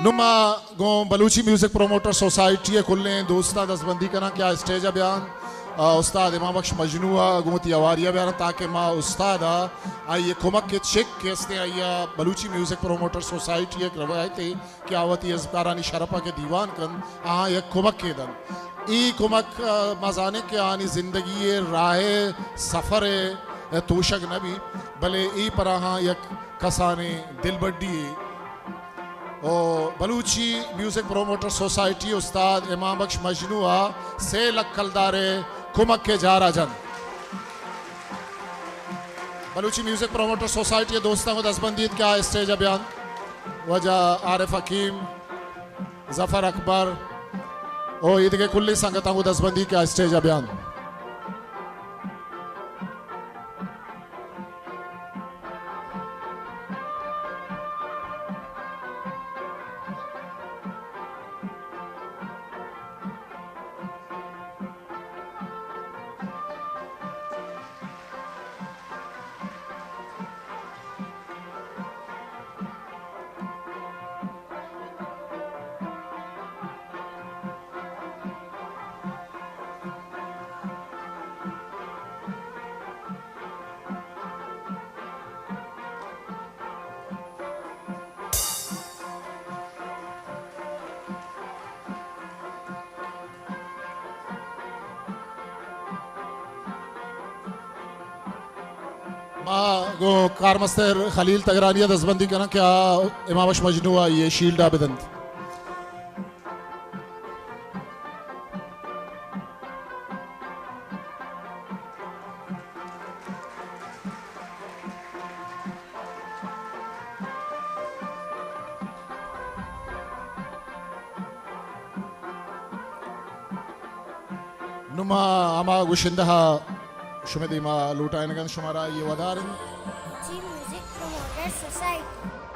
نوں ما گوں بلوچی میوزک پروموٹر سوسائٹی ءِ کلیں دوستاں دزبندی کناں کہ آ اسٹیج ءَ بیان، آ، استاد امام بخش مجنو ءَ گوں وتی ہواری ءَ بیارن تاکہ ما استاد ءَ آئی ءِ کمک ءِ چک کہ استیں، آئی ءَ بلوچی میوزک پروموٹر سوسائٹی ءِ یک روایتے کہ آ وتی ازمکارانی شرپ ءَ کہ دیوان کنت، آہاں یک کمکے دنت۔ اے کمک، آ، ما زانیں کہ آہانی زندگی ءِ راہ ءِ سفر ءِ توشگ نہ بیت، بلے اے پر آہاں یک کسانیں دلبڈی یے۔ او بلوچی میوزک پروموٹر سوسائٹی استاد امام بخش مجنو ءَ سے لکھ کلدار ءِ کمک ءِ جار ءَ جنت۔ بلوچی میوزک پروموٹر سوسائٹی ءِ دوستاں گوں دزبندی اِنت کہ آ اسٹیج ءَ بیان۔ واجہ عارف حکیم، ظفر اکبر او ایدگہ کلیں سنگتاں گوں دزبندی کہ آ اسٹیج ءَ بیان۔ ما گوں کارمستر خلیل تگرانی ءَ دزبندی کناں کہ آ امام بخش مجنو ءَ آئی ءِ شیلڈ ءَ بدنت۔ نوں ما ہما گشندہ ءَ شمئے دیما لوٹائینگ ءَ اِنت، شمارا آئی ءِ ودار اِنت۔ جی میوزک پروموٹر سوسائٹی۔